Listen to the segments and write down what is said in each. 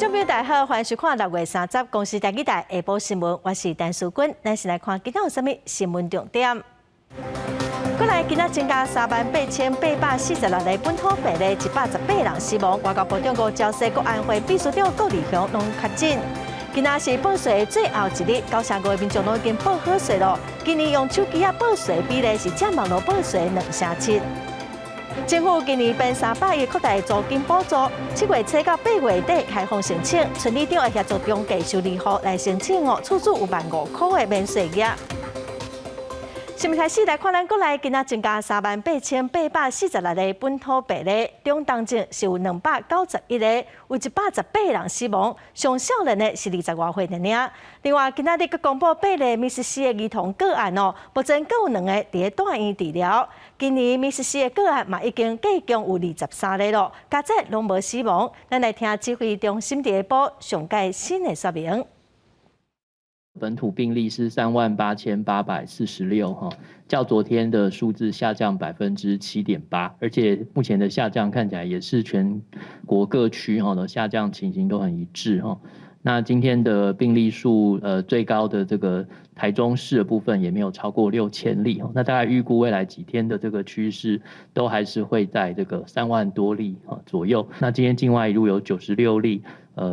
眾朋友大家好，歡迎收看6月30公視台語台下晡新聞，我是陳淑君。咱先來看今仔有啥物新聞重點。國內今仔增加38,846例本土病例，118人死亡。外交部長吳釗燮、國安會秘書長顧立雄攏確診。今仔是報稅最後一日，9成5的民眾攏已經報好稅囉。今年用手機仔報稅比例是佔網路報稅2成7。政府今年編300億擴大租金補助，7月初到8月底開放申請，村里長會協助中介修理戶來申請哦，厝主有15,000塊的免稅額。新聞開始來看，咱國內今仔增加38,846例本土病例，中重症是有291個，有118人死亡，上少年的是20外歲爾。另外，今仔日閣公布八例 MIS-C 的兒童個案哦，目前閣有兩个佇咧住院治療。今年 MIS-C 的個案嘛已經計共有23例囉，加載攏無死亡。咱來聽指揮中心佇下晡上蓋新的說明。本土病例是38,846哈，較昨天的數字下降7.8%，而且目前的下降看起來也是全國各區哈的下降情形都很一致哈。那今天的病例數，最高的這個台中市的部分也沒有超過6000例哈。那大概預估未來幾天的這個趨勢都還是會在這個3萬多例哈左右。那今天境外移入有96例，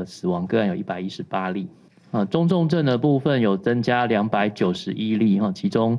死亡個案有118例。啊，中重症的部分有增加291例哈，其中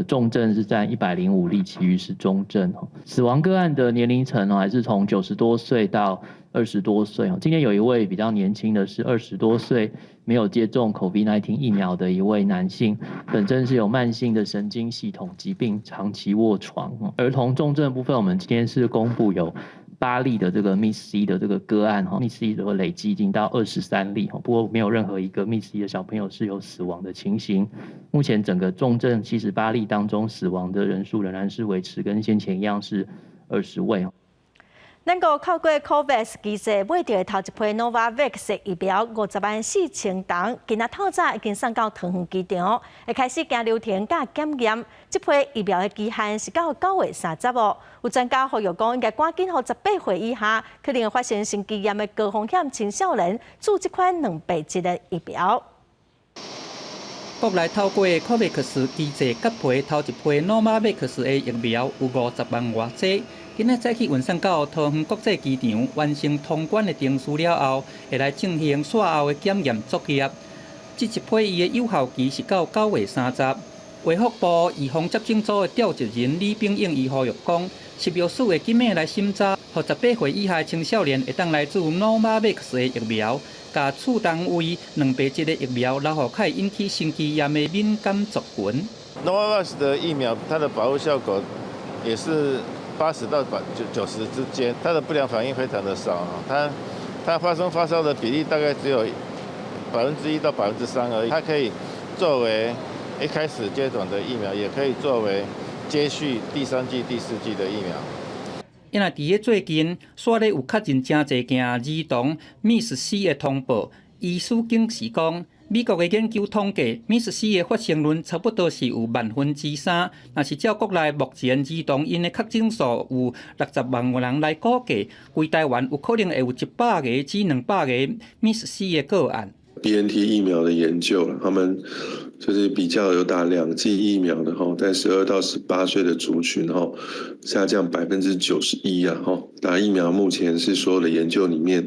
重症是佔105例，其餘是中症。死亡個案的年齡層呢，還是從90多歲到20多歲。今天有一位比較年輕的，是20多歲，沒有接種 COVID-19 疫苗的一位男性，本身是有慢性的神經系統疾病，長期臥床。兒童重症部分，我們今天是公布有8例的這個 MIS-C 的這個個案哈，MIS-C 的累計已經到23例哈，不過沒有任何一個 MIS-C 的小朋友是有死亡的情形。目前整個重症78例當中，死亡的人數仍然是維持跟先前一樣是20位。咱國透過 COVAX 機制買著的頭一批 Novavax 疫苗504,000筒，今仔透早已經送到桃園機場，會開始行流程佮檢驗。這批疫苗的期限是到9月30哦。有專家呼籲講，應該趕緊予18歲以下可能會發生心肌炎的高風險青少年注這款兩白劑的疫苗。國內透過 COVAX 機制割批頭一批 Novavax 的疫苗有50萬外劑。今仔早起運送到桃園國際機場，完成通關的程序了後，會來進行紲後的檢驗作業。這一批伊的有效期是到9月30。衛福部預防接種組的召集人李炳應伊呼籲講，食藥署會緊密來審查，予18歲以下的青少年會當來注 Novavax 的疫苗，共次單位兩白劑的疫苗，留予較會引起心肌炎的敏感族群。 Novavax 的疫苗，它的保護效果也是80到90之間，它的不良反應非常的少，它發生發燒的比例大概只有1%到3%而已。它可以作為一開始接種的疫苗，也可以作為接續第三劑、第四劑的疫苗。因為佇咧最近，煞咧有確認誠濟件兒童 MIS-C 的通報，醫師警示講，美國的研究統計，MIS-C 的發生率差不多是有3/萬。若是照國內目前兒童𪜶的確診數有60萬人來估計，規台灣有可能會有100個至200個 MIS-C 的個案。 BNT 疫苗的研究，他們就是比較有打兩劑疫苗的哈，在12到18歲的族群哈，下降91%啊哈。打疫苗目前是所有的研究裡面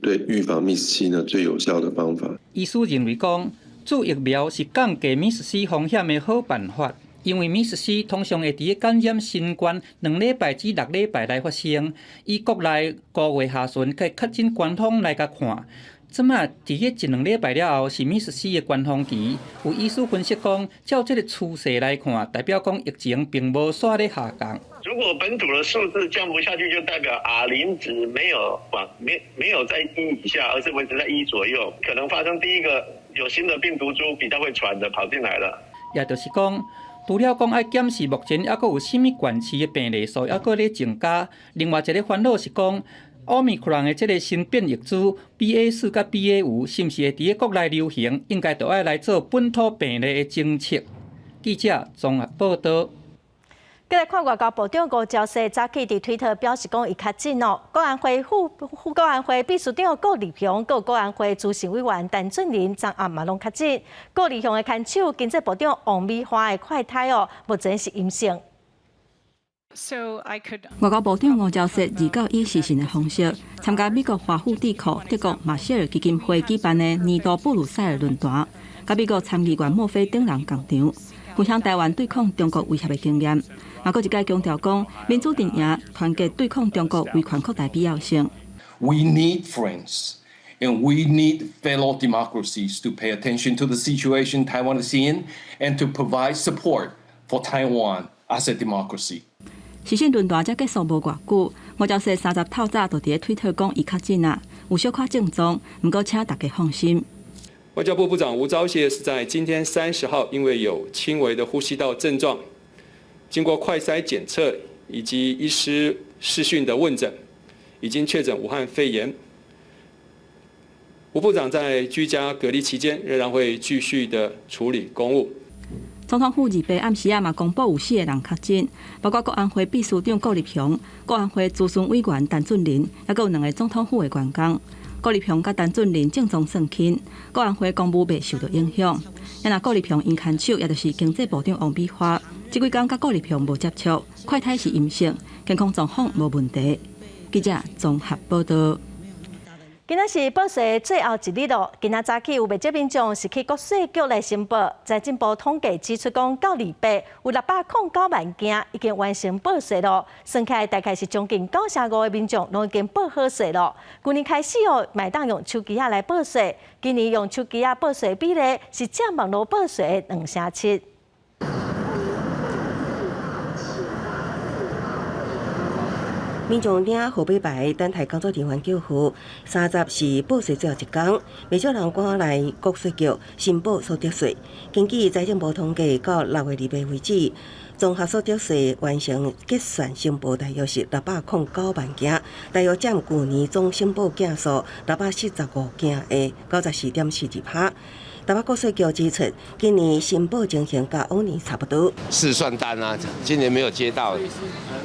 對預防 MIS-C 呢最有效的方法。醫師認為講，注疫苗是降低 MIS-C 風險的好辦法，因為 MIS-C 通常會佇咧感染新冠2禮拜至6禮拜來發生。以國內5月下旬去確診官方來共看，這馬佇咧一兩禮拜了後是 MIS-C 的高峰期。有醫師分析講，照這個趨勢來看，代表講疫情並無煞咧下降。如果本土的數字降不下去，就代表 R 零值沒有往沒沒有在1以下，而是維持在1左右，可能發生第一個有新的病毒株比較會傳的跑進來了。也就是講，除了講愛檢視目前猶閣有啥物縣市的病例數猶閣咧增加，另外一個煩惱是講，奧密克戎的這個新變異株 BA.4佮 BA.5是毋是會佇咧國內流行？應該著愛來做本土病例的偵測。記者綜合報道。過來看外交部長吳釗燮早起佇推特表示講，伊確診哦。國安會副副國安會秘書長顧立雄、佮國安會資深委員陳俊仁昨暗嘛攏確診。顧立雄的牽手經濟部長王美花的快篩哦，目前是陰性。外交部長吳釗燮二九以視訊的方式參加美國華府智庫德國馬歇爾基金會舉辦的年度布魯塞爾論壇，佮美國參議員墨菲等人共場，分享台灣對抗中國威脅的經驗。嘛，閣一擺強調講，民主陣營團結對抗中國威權擴大必要性。 We need friends and we need fellow democracies to pay attention to the situation Taiwan is in and to provide support for Taiwan as a democracy. 視訊論壇才結束無偌久，吳釗燮30透早就佇咧推特講伊確診啊，有小可症狀，毋過請大家放心。外交部部長吳釗燮是在今天30號，因為有輕微的呼吸道症狀，經過快篩檢測以及醫師視訊的問診，已經確診武漢肺炎。吳部長在居家隔離期間，仍然會繼續的處理公務。總統府28暗時仔嘛公布有四個人確診，包括國安會秘書長顧立雄、國安會諮詢委員陳俊仁，抑閣有兩个總統府的員工。顧立雄佮陳俊仁症狀算輕，國安會公務袂受到影響。啊若顧立雄𪜶牽手，也就是經濟部長王美花，這幾工佮顧立雄無接觸，快篩是陰性，健康狀況無問題。記者綜合報道。今仔是報稅最後一日咯。今仔早起有袂少民眾是去國稅局來申報。財政部統計指出，講到28有609萬件已經完成報稅咯。算起來大概是將近9成5的民眾攏已經報好稅咯。舊年開始哦，嘛會當用手機仔來報稅。今年用手機仔報稅比例是佔網路報稅的2成7。民眾領號碼牌等待工作人員叫號，三十是報稅最後一工，袂少人趕來國稅局申報所得稅。根據財政部統計，到6月28為止，綜合所得稅完成結算申報大約是609萬件，大約佔舊年總申報件數645件的94.42%。台北國稅局指出，今年申報情形佮往年差不多。試算單啊，今年沒有接到，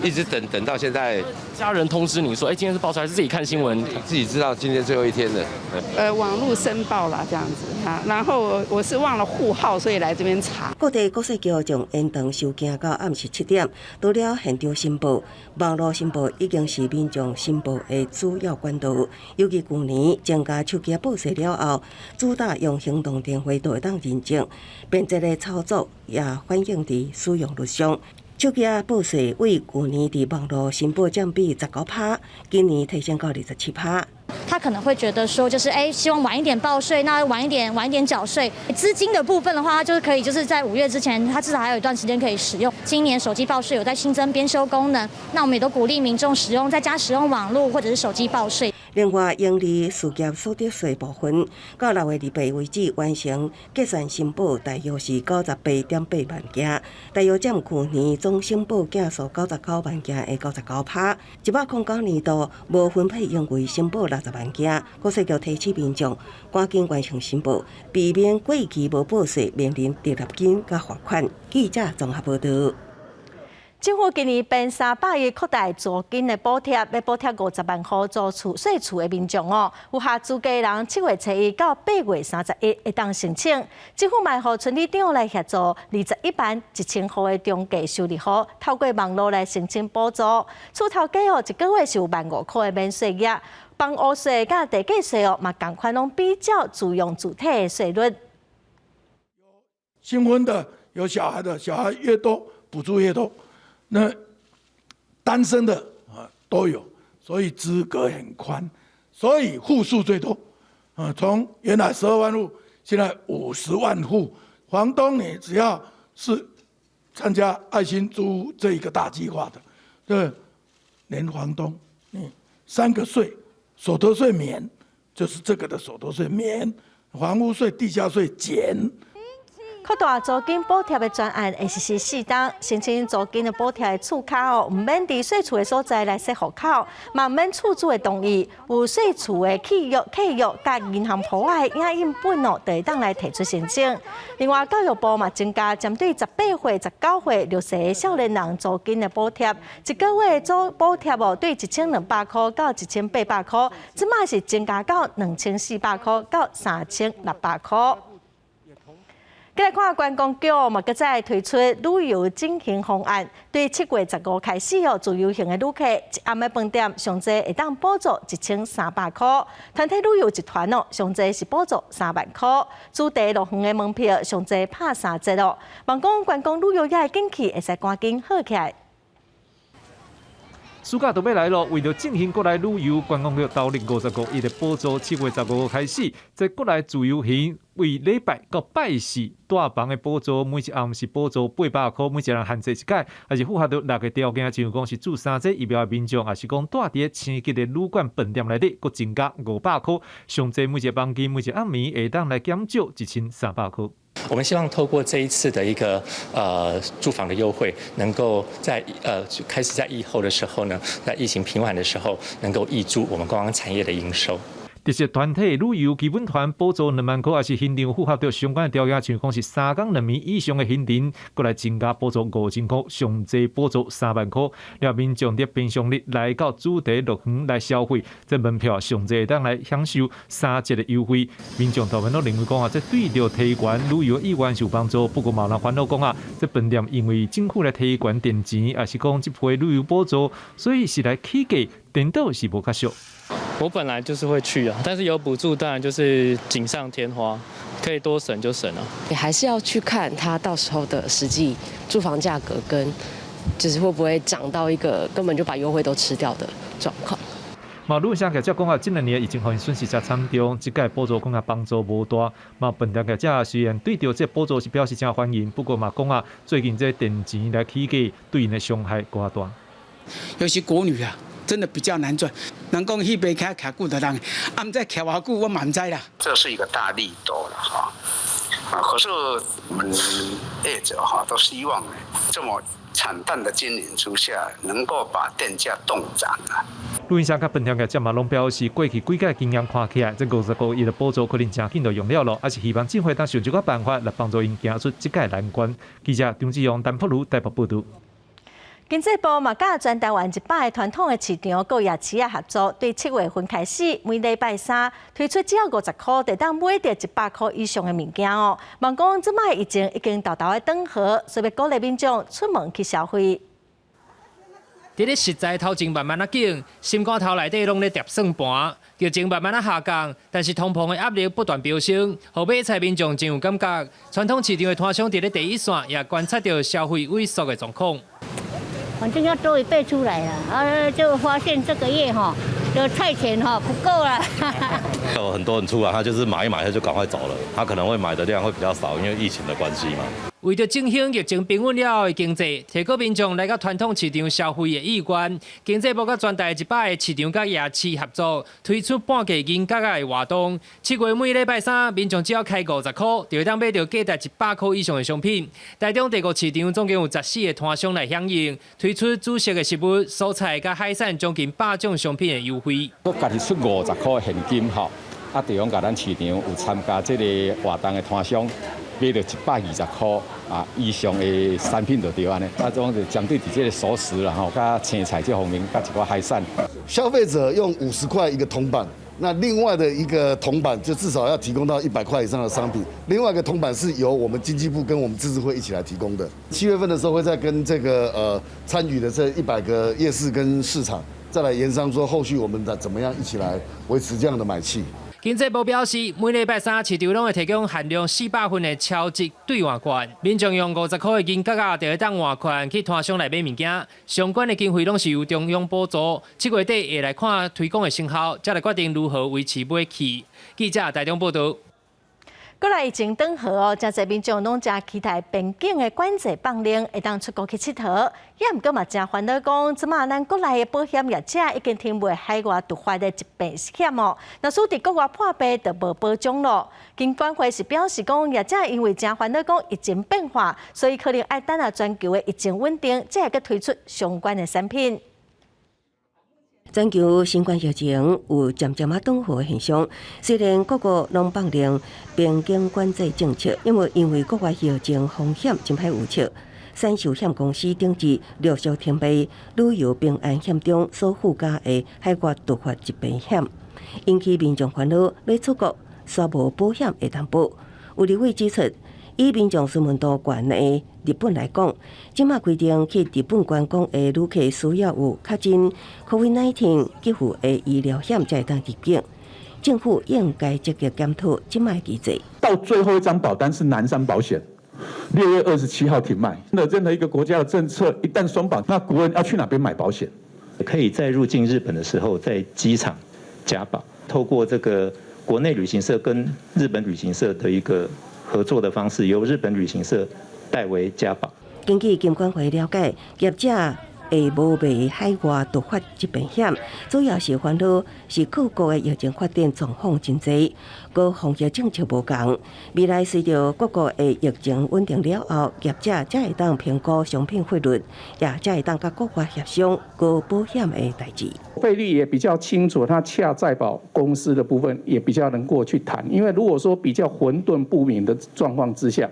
一直等等到現在。家人通知你說，今天是報稅，還是自己看新聞？自己知道今天最後一天了。網路申報啦，這樣子哈。然後我是忘了戶號，所以來這邊查。各地國稅局將延長收件到暗時7點，除了現場申報，網路申報已經是民眾申報的主要管道。尤其舊年增加手機報稅了後，主打用行動電話都會當認證，便捷的操作也反映佇使用率上。手機仔報稅為舊年佇網路申報佔比19%，今年提升到27%。他可能會覺得說，就是希望晚一點報稅，那晚一點晚一點繳稅。資金的部分的話，他就是可以就是在5月之前，他至少還有一段時間可以使用。今年手機報稅有在新增編修功能，那我們也都鼓勵民眾使用在家使用網絡或者是手機報稅。另外，營利事業所得稅部分，到6月28為止完成結算申報，大約是98.8萬件，大約佔舊年總申報件數99萬件的99%。109年度無分配盈餘申報60萬件，國稅局提醒民眾趕緊完成申報，避免過期無報稅面臨滯納金佮罰款。記者綜合報道。政府今年編300億擴大租金的補貼，欲補貼50萬戶租厝細厝的民眾哦。有合資格人7月初1到8月31會當申請。政府嘛予村里長來協助21萬1千戶的中低收入戶，透過網路來申請補助。厝頭家哦，一個月是有15,000塊的免稅額，房屋稅佮地價稅哦，嘛仝款攏比照自用住體的稅率。新婚的有小孩的，小孩越多補助越多。那單身的啊都有，所以資格很寬，所以戶數最多啊。從原來12萬戶，現在50萬戶。房東你只要是參加愛心租屋這一個大計劃的，對，連房東你三個稅，所得稅免，就是這個的所得稅免，房屋稅、地價稅減。擴大租金補貼的專案會實施四冬，申請租金的補貼的厝卡哦，毋免佇稅厝的所在來設戶口，嘛毋免厝主的同意，有稅厝的契約、契約佮銀行簿仔的影印本哦，就會當來提出申請。另外，教育部嘛增加針對18歲、19歲弱勢少年人租金的補貼，一個月租補貼哦，對1200箍到1800箍，這馬是增加到2400箍到3600箍。過來看觀光局嘛，閣再推出旅遊振興方案，對7月15開始哦，自由行的旅客一暗的飯店上濟會當補助1300箍，團體旅遊一團哦，上濟是補助3萬箍，主題樂園的門票上濟拍3折哦。望講觀光旅遊業的景氣會使趕緊好起來。暑假就欲來囉，為著振興國內旅遊，觀光局投入55億的補助，7月15開始，在國內自由行為禮拜到拜四蹛房的補助，每一暗是補助800箍，每一人限制一擺，抑是符合著六个條件，像講是注三劑疫苗的民眾，抑是講蹛佇星級的旅館飯店內底，閣增加500箍，上濟每一个房間每一暗暝會當來減少1300箍。我們希望透過這一次的一個住房的優惠，能夠在開始在疫後的時候呢，在疫情平緩的時候，能夠挹注我們觀光產業的營收。特色團體旅遊基本團補助2萬箍，抑是行程符合著相關的條件，像講是3工2暝以上的行程，閣來增加補助5000箍，上濟補助3萬箍。了民眾佇平常日來到主題樂園來消費，這門票上濟會當來享受3折的優惠。民眾大部分攏認為講啊，這對著提懸旅遊意願是有幫助。不過嘛有人煩惱講啊，這飯店因為政府來提懸電錢，抑是講這批旅遊補助，所以是來起價，顛倒是無較俗。我本來就是會去啊，但是有補助當然就是錦上添花，可以多省就省了。你還是要去看他到時候的實際住房價格跟，就是會不會漲到一個根本就把優惠都吃掉的狀況。嘛，旅行社業者講啊，這兩年疫情予𪜶損失誠慘重，這擺補助講啊幫助無大。嘛，飯店業者雖然對著這補助是表示誠歡迎，不過嘛講啊，最近這電錢來起價，對𪜶的傷害閣較大。尤其國旅啊。真的比較難賺，人講戲袂徛徛久的人，啊，毋知徛偌久，我嘛毋知啦。這是一個大利多了哈，啊，可是我們業者哈都希望呢，這麼慘淡的經營之下，能夠把電價凍漲啊。旅行社佮飯店業者嘛攏表示，過去幾屆經驗看起來，這55億的補助可能誠緊就用了囉，抑是希望政府當想一個辦法來幫助𪜶行出這屆難關。記者張志勇、陳福如台北報導。經濟部嘛，佮全台灣100個傳統的市場佮夜市仔合作，對7月份開始，每禮拜三推出只要50箍，就當買著100箍以上的物件哦。望講這擺疫情已經沓沓的轉好，所以鼓勵民眾出門去消費。佇咧食材頭前慢慢仔緊，心肝頭內底攏咧疊算盤，疫情慢慢仔下降，但是通膨的壓力不斷飆升，予買菜民眾真有感覺。傳統市場的攤商佇咧第一線也觀察著消費萎縮的狀況。反正要多一倍出來啦，啊，就發現這個月哈，就菜錢哈不夠了。有很多人出來，他就是買一買他就趕快走了，他可能會買的量會比較少，因為疫情的關係嘛。為著振興疫情平穩了後的經濟，提高民眾來到傳統市場消費的意願，經濟部佮全台100個市場佮夜市合作，推出半價銀角仔的活動。7月每禮拜三，民眾只要開50箍，就會當買著價值100箍以上的商品。台中第五市場總共有14個攤商來響應，推出主食的食物、蔬菜佮海產將近100種商品的優惠。閣家己出50箍現金吼，啊，就講共咱市場有參加這個活動的攤商。買著120箍啊以上的產品就對按呢，啊，總是針對佇這個熟食啦吼，佮青菜這方面，佮一寡海產。消費者用50塊一個銅板，那另外的一個銅板就至少要提供到100塊以上的商品。另外一個銅板是由我們經濟部跟我們自治會一起來提供的。7月份的時候會再跟這個參與的這100個夜市跟市場再來研商，說後續我們的怎麼樣一起來維持這樣的買氣。經濟部表示，每禮拜三市場攏會提供限量400份的超值兌換券，民眾用50箍的銀角仔就會當換券去攤商來買物件。相關的經費攏是由中央補助。7月底會來看推廣的成效，才來決定如何維持買氣。記者台中報導。過來疫情轉好哦，誠濟民眾攏誠期待邊境的管制放令會當出國去𨑨迌。也毋過嘛，誠煩惱講，這馬咱國內的保險業者已經停賣海外突發的疾病險哦。若使佇國外破病就無保障咯。金管會是表示講，業者因為誠煩惱講疫情變化，所以可能愛等下全球的疫情穩定，才會閣推出相關的產品。全球新冠疫情有漸漸仔轉好的現象，雖然各國攏放令邊境管制政策，因為國外疫情風險真歹預測，產壽險公司頂日陸續停賣旅遊平安險中所附加的海外突發疾病險，引起民眾煩惱，欲出國煞無保險會當保。有立委指出，以民眾詢問度懸的日本來講，這馬規定去日本觀光的旅客需要有確診 COVID-19 給付的醫療險才會當入境。政府應該積極檢討這馬機制。到最後一張保單是南山保險，6月27號停賣。那任何一個國家的政策一旦鬆綁，那國人要去哪邊買保險？可以在入境日本的時候，在機場加保，透過這個國內旅行社跟日本旅行社的一個合作的方式，由日本旅行社代為加保。根據金管會了解，業者會無賣海外突發疾病險，主要是煩惱是各國的疫情發展狀況真濟，閣防疫政策無仝。未來隨著各國的疫情穩定了後，業者才會當評估商品費率，也才會當佮國外協商閣保險的代誌。費率也比較清楚，他洽再保公司的部分也比較能過去談。因為如果說比較混沌不明的狀況之下，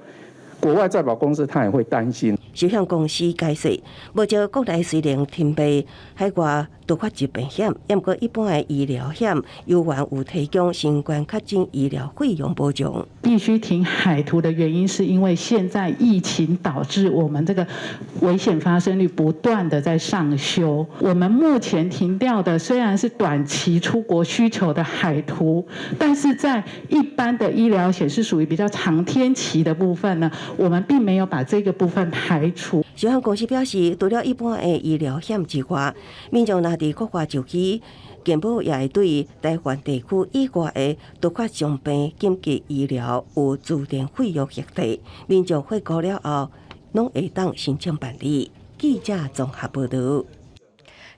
國外再保公司他也會擔心。壽險公司解釋，目前國內雖然停賣海外突發疾病險，毋過一般的醫療險猶原有提供新冠確診醫療費用保障。必須停海突的原因，是因為現在疫情導致我們這個危險發生率不斷的在上修。我們目前停掉的雖然是短期出國需求的海突，但是在一般的醫療險是屬於比較長天期的部分呢，我們並沒有把這個部分排除。壽險公司表示，除了一般的醫療險之外，民眾若佇國外就醫，健保也會對台灣地區以外的突發傷病緊急醫療有自定費用核提，民眾回國了後，攏會當申請辦理。記者綜合報導。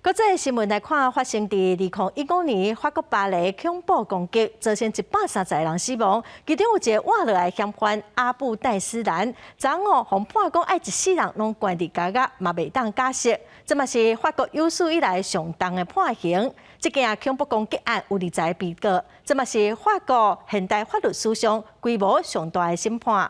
國際新聞來看，發生佇2015年法國巴黎恐怖攻擊，造成130個人死亡。其中有一个活落來嫌犯阿布戴斯蘭，昨昏予判講愛一世人攏關佇監獄，嘛袂當假釋。這嘛是法國有史以來上重的判刑。這件恐怖攻擊案有20個被告，這嘛是法國現代法律史上規模上大的審判。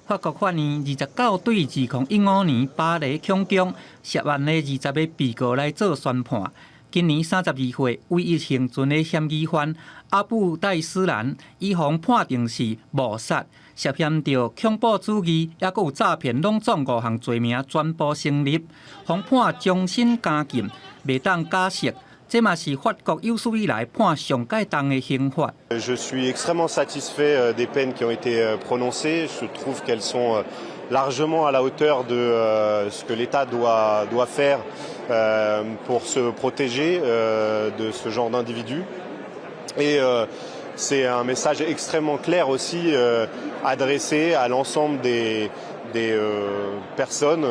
法國法院29對2015年巴黎恐攻涉案的20個被告來做宣判。今年32歲、唯一倖存的嫌疑犯阿布戴斯蘭，伊予判定是謀殺，涉嫌著恐怖主義，抑閣有詐騙，攏總五項罪名全部成立，予判終身監禁，袂當假釋。這嘛是法國有史以來判上蓋重的刑罰。 Je suis extrêmement satisfait des peines qui ont été prononcées. Je trouve qu'elles sont largement à la hauteur de ce que l'État doit faire pour se protéger de ce genre d'individus. Et c'est un message extrêmement clair aussi adressé à l'ensemble des personnes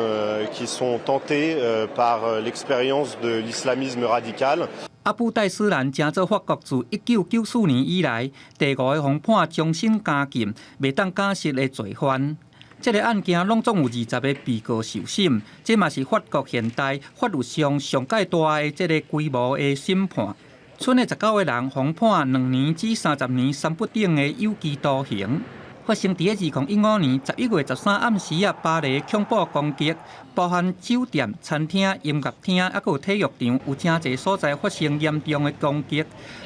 qui sont tentées par l'expérience de l'islamisme radical. 阿布戴斯蘭成做法國自1994年以來第五个予判終身監禁、袂當假釋的罪犯。這个案件攏總有20個被告受審，這嘛是法國現代法律上上蓋大的這个規模的審判。賰的19個人予判2年至30年三不等的有期徒刑。發生佇2015年11月13暗時啊，巴黎恐怖攻擊，包含酒店、餐廳、音樂廳，抑閣有體育場，有誠濟所在發生嚴重的攻擊，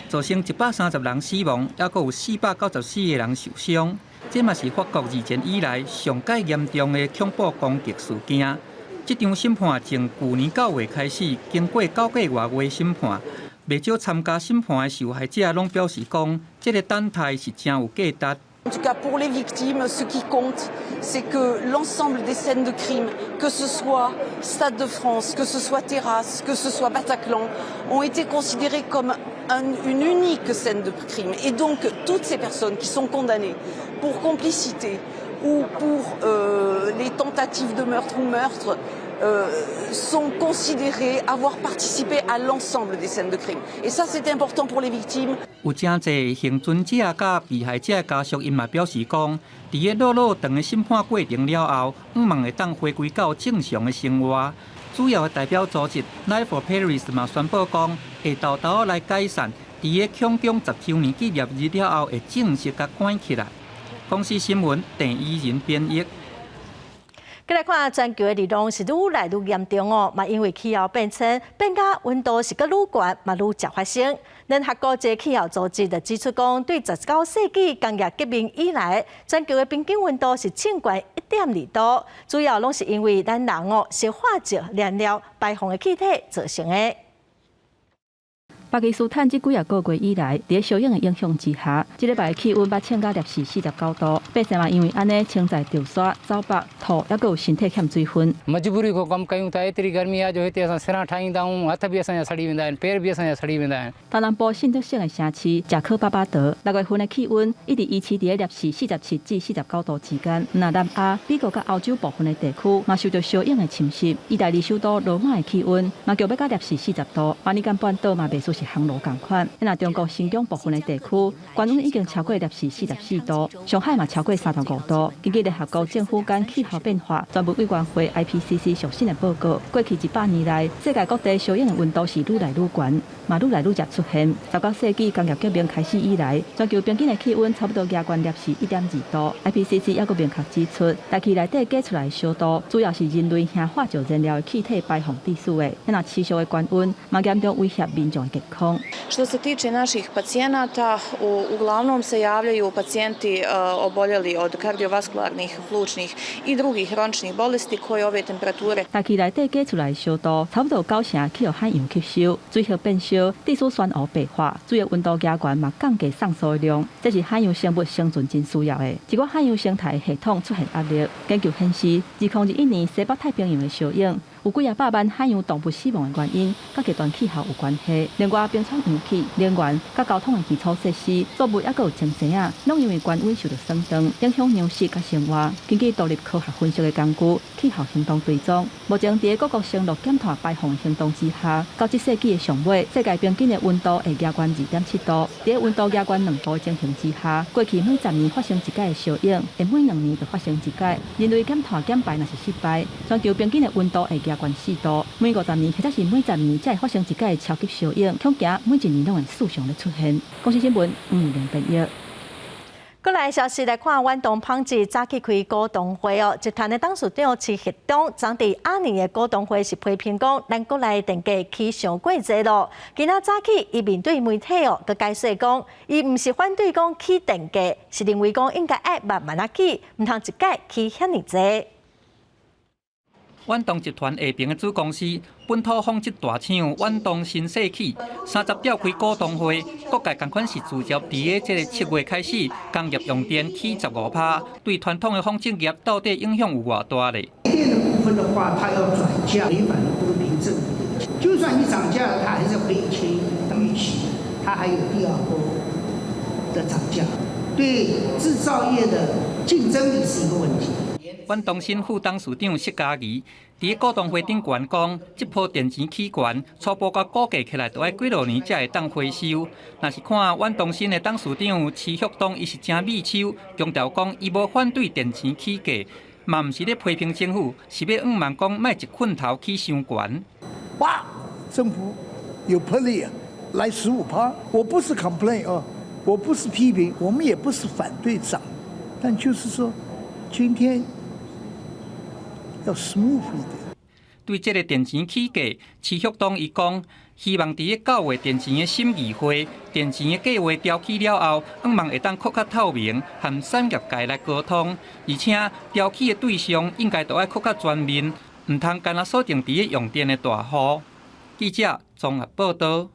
造成130人死亡，抑閣有494個人受傷。這嘛是法國二戰以來上蓋嚴重的恐怖攻擊事件。這場審判從舊年9月開始，經過9個外月審判，袂少參加審判的受害者攏表示講，這个等待是誠有價值。 En tout cas, pour les victimes, ce qui compte, c'est que l'ensemble des scènes de crime, que ce soit Stade de France, que ce soit Terrasse, que ce soit Bataclan, ont été considérées comme une unique scène de crime. Et donc, toutes ces personnes qui sont condamnées pour complicité ou pour les tentatives de meurtre ou meurtre sont considérées avoir participé à l'ensemble des scènes de crime. Et ça, c'est important pour les victimes. 有誠濟倖存者佮被害者家屬，𪜶嘛表示講，佇个落落長的審判過程了後，向望會當回歸到正常的生活。主要的代表組織 Live for Paris 嘛宣布講，會沓沓來解散，佇个慶功10週年紀念日了後，會正式共關起來。公視新聞鄭怡仁編譯。過來看全球的熱浪是愈來愈嚴重哦，嘛因為氣候變遷，變甲溫度是閣愈懸，嘛愈常發生。聯合國這氣候組織就指出講，對19世紀工業革命以來，全球的平均溫度是升懸1.2度，主要攏是因為咱人哦，燒化石燃料排放的氣體造成的。巴基斯坦這幾仔個月以來，佇燒湧的影響之下，這禮拜氣溫捌衝到攝氏49度。百姓嘛因為按呢，穿在著沙、走腹、吐，猶閣有身體欠水分。 मजबूरी खां कम कयूं था एतिरी गर्मी आहे जो हिते असां सिरां ठाहींदा आहियूं, हथ बि असांजा सड़ी वेंदा आहिनि, पेर बि असांजा सड़ी वेंदा आहिनि。東南部信德省的城市賈克巴巴德，6月份的氣溫一直維持佇咧攝氏47至49度之間。若南亞、美國佮歐洲部分的地區嘛受著燒湧的侵襲。意大利首都羅馬的氣溫嘛著欲到攝氏40度，馬尼干半島嘛袂輸是烘爐仝款。若中國新疆部分的地區，高溫已經超過攝氏44度，上海嘛超過35度。根據聯合國政府間氣候變化專門委員會 IPCC 上新的報告，過去100年來，世界各地燒湧的溫度是愈來愈懸，嘛愈來愈常出現。19世紀工業革命開始以來，全球平均的氣溫差不多加懸攝氏1.2度。IPCC 猶閣明確指出，大氣內底加出來的燒度，主要是人類燃化石燃料的氣體排放致使的。若持續的高溫，嘛嚴重威脅民眾的健康。 Što se tiče naših pacijenata, uglavnom se javljaju pacijenti oboljeli od kardiovaskularnih, plućnih i drugih hroničnih bolesti koje ove temperature. 大氣內底加出來的燒度，差不多九成去予海洋吸收，水核變燒，致使珊瑚白化，水的溫度加懸嘛降低送素的量，這是海洋生物生存真需要的。一個海洋生態系統出現壓力，研究顯示，2021年西北太平洋的燒湧，有幾仔百萬海洋動物死亡的原因，佮極端氣候有關係。另外，冰川融去、能源、佮交通的基礎設施、作物猶閣有前生仔，攏因為高溫受著損傷，影響糧食佮生活。根據獨立科學分析的工具《氣候行動追蹤》，目前佇各國承諾減碳排放的行動之下，到這世紀的上尾，世界平均的溫度會加懸2.7度。佇溫度加懸2度的情形之下，過去每10年發生一擺的燒湧，會每2年就發生一擺。人類減碳減排若是失敗，全球平均的溫度會加懸4度。每50年或者是每10年才會發生一擺的超級燒湧，恐驚每一年攏會四常咧出現。公視新聞黃玉玲編譯。過來消息來看，遠東紡織早起開股東會哦，集團的董事長徐旭東昨佇暗暝的股東會是批評講，咱國內電價起傷過濟囉。今仔早起，伊面對媒體哦，閣解釋講，伊毋是反對講起電價，是認為講應該愛慢慢仔起，毋通一擺起遐爾濟。遠東集團下爿的子公司本土紡織大廠遠東新世紀，30召開股東會，各界仝款是聚焦佇咧這个7月開始，工業用電起15趴，對傳統的紡織業到底影響有偌大咧？電的部分的話，它要轉嫁，違反了公平正義的。就算你漲價了，它還是可以簽預期，它還有第二波的漲價，對製造業的競爭力是一個問題。遠東新副董事長釋嘉儀佇股東會頂懸講，這波電錢起懸，初步共估計起來，著愛幾落年才會當回收。若是看遠東新的董事長徐旭東，伊是誠美手，強調講伊無反對電錢起價，嘛毋是咧批評政府，是欲向望講莫一棍頭起傷懸。哇，政府有魄力啊，來15趴，我不是 complain 哦，我不是批評，我們也不是反對漲，但就是說，今天要 smooth 一點。對這个電錢起價，徐旭東伊講，希望佇咧9月電錢的審議會，電錢的計劃調起了後，向望會當閣較透明，和產業界來溝通，而且調起的對象應該都愛閣較全面，毋通干焦鎖定佇咧用電的大戶。記者綜合報導。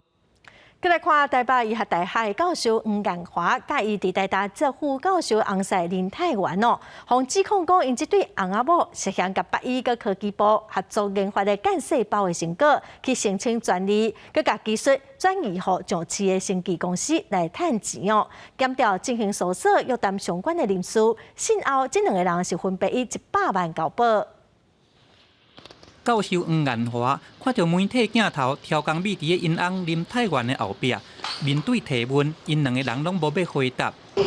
閣來看台北醫學大學教授黃顏華，佮伊佇台大做副教授翁婿林泰源哦，予指控講𪜶這對翁仔某涉嫌佮北醫佮科技部合作研發的幹細胞的成果去申請專利，閣共技術轉移予上市的生技公司來趁錢哦。檢調進行搜索，約談相關的人士，審後這兩個人是分別以100萬交保。教授黃顏華看著媒體鏡頭，刁工覕佇咧𪜶翁林泰源的後壁，面對提問，𪜶兩個人攏無欲回答。𪜶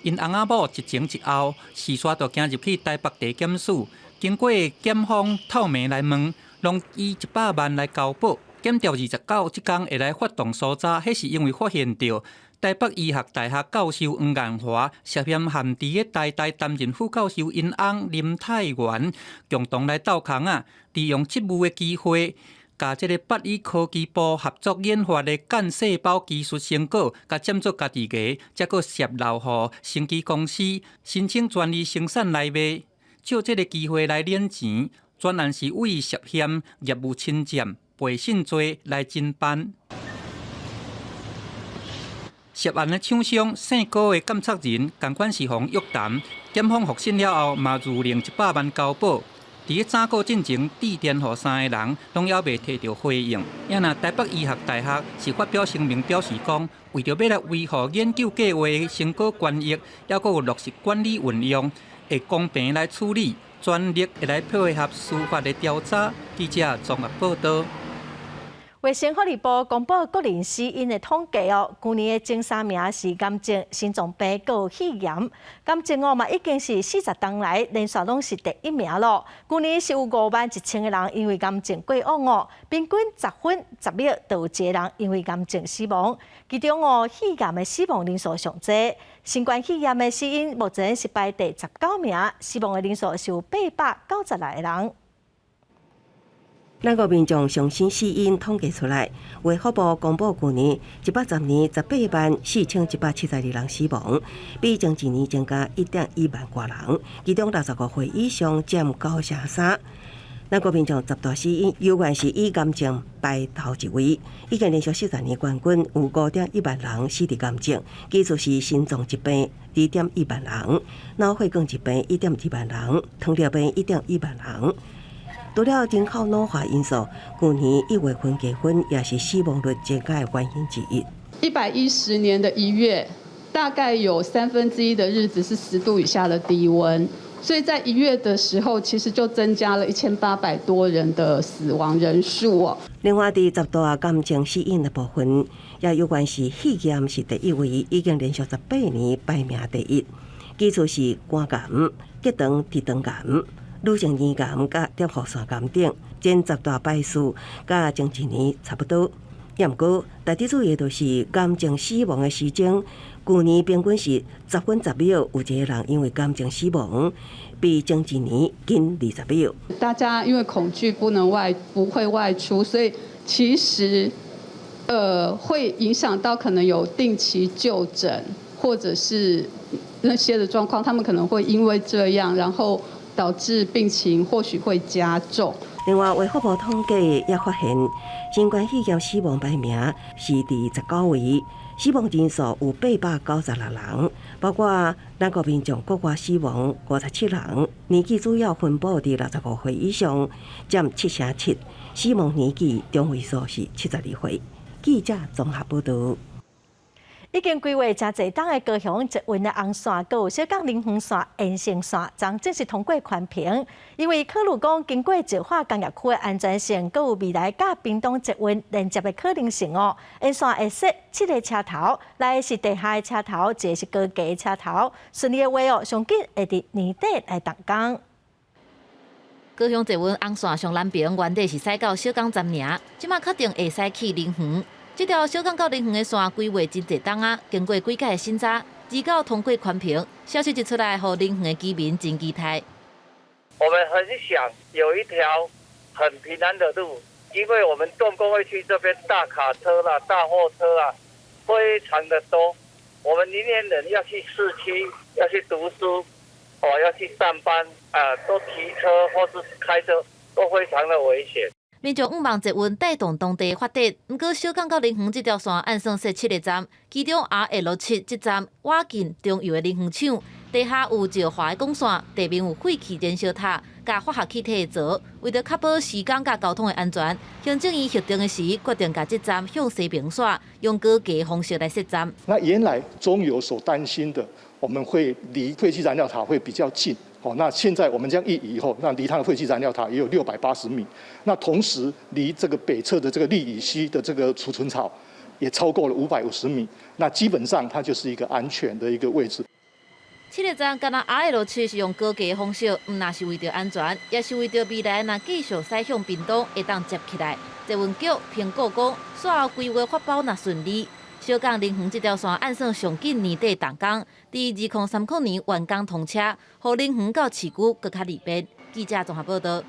翁仔某一前一後，事煞就行入去台北地檢署，經過檢方透明來問，攏以100萬來交保。檢調29這工會來發動搜查，彼是因為發現著台北醫學大學教授黃顏華涉嫌和佇咧台大擔任副教授𪜶翁林泰源共同來鬥空仔，利用職務的機會，共這个北醫科技部合作研發的幹細胞技術成果，共佔做家己个，才閣泄露予生技公司申請專利生產來賣，藉這个機會來領錢，專案是為涉嫌業務侵佔、背信罪來偵辦。涉案的廠商姓高的監察人，仝款是予約談，檢方複審了後，嘛如令100萬交保。佇咧早過進前致電予三个人，攏猶未提著回應。也若台北醫學大學是發表聲明表示講，為著欲來維護研究計畫的成果權益，猶閣有落實管理運用，會公平來處理，全力會來配合司法的調查。記者綜合報導。衛生福利部公布國人死因的統計哦，舊年的前三名是癌症、心臟病、閣有肺癌。癌症哦嘛已經是40冬來連續攏是第一名咯。舊年是有5萬1千個人因為癌症過往哦，平均10分10秒就有一個人因為癌症死亡。其中哦，肺癌的死亡人數上濟，新冠肺炎的死因目前是排第19名，死亡的人數是有896個人。咱國民眾上新死因統計出來，衛福部公布舊年110年184,172人死亡，比前一年增加1.1萬外人，其中65歲以上佔9成3。咱國民眾十大死因，猶原是以癌症排頭一位，已經連續40年冠軍，有5.1萬人死佇癌症，其次是心臟疾病2.1萬人，腦血管疾病1.2萬人，糖尿病1.1萬人。除了人口老化因素，舊年1月份結婚也是死亡率增加的原因之一。110年的1月，大概有1/3的日子是10度以下的低溫，所以在1月的時候，其實就增加了1800多人的死亡人數哦。另外，佇十大癌症死因的部分，也有關是肺癌是第一位，已經連續18年排名第一。其次是肝癌、結腸直腸癌、乳腺癌佮攝護腺癌等，前十大排序佮前一年差不多。也毋過，值得注意的就是癌症死亡的時鐘，舊年平均是10分10秒有一個人因為癌症死亡，比前一年緊20秒。大家因為恐懼不能外不會外出，所以其實會影響到可能有定期就診或者是那些的狀況，他們可能會因為這樣，然後導致病情或許會加重。另外，衛福部統計也發現，新冠肺炎死亡排名是第19位，死亡人數有896人，包括咱國民眾國外死亡57人，年紀主要分布佇65歲以上，佔7成7，死亡年紀中位數是72歲。記者綜合報導。已經規劃誠濟冬的高雄捷運的紅線，閣有小港林園線延伸線，昨正式通過環評。因為考慮講經過石化工業區的安全性，閣有未來佮屏東捷運連接的可能性哦。延線會設七个車頭，來是地下的車頭，一个是高架的車頭。順利的話哦，上緊會佇年底來動工。高雄捷運紅線上南爿原底是駛到小港站爾，這馬確定會駛去林園。這條小港到林園的線規劃真濟冬啊，經過幾屆的審查，29通過環評，消息一出來，予林園的居民真期待。我們很想有一條很平安的路，因為我們重工業區這邊大卡車啦、大貨車啊，非常的多。我們林園人要去市區，要去讀書，哦，要去上班啊，都騎車或是開車，都非常的危險。民眾向望捷運帶動當地發展，毋過小港到林園這條線按算設七個站，其中 RL 7這站倚近中油的林園廠，地下有石化的管線，地面有廢氣燃燒塔、佮化學氣體的槽。為著確保時間佮交通的安全，行政院核定的時決定共這站向西爿線用高架方式來設站。那原來中油所擔心的，我們會離廢氣燃料塔會比較近。哦，那現在我們這樣一移以後，那離它的廢氣燃料塔也有680米。那同時離這個北側的這個氯乙烯的這個儲存槽也超過了550米。那基本上它就是一個安全的一個位置。七個站敢若 RL 7是用高架方式，毋但是為著安全，也是為著未來若繼續駛向屏東會當接起來。捷運局評估講，煞後規劃發包若順利，小港林園這條線按算上緊年底動工，佇2030年完工通車，予林園到市區閣較利便。記者綜合報道。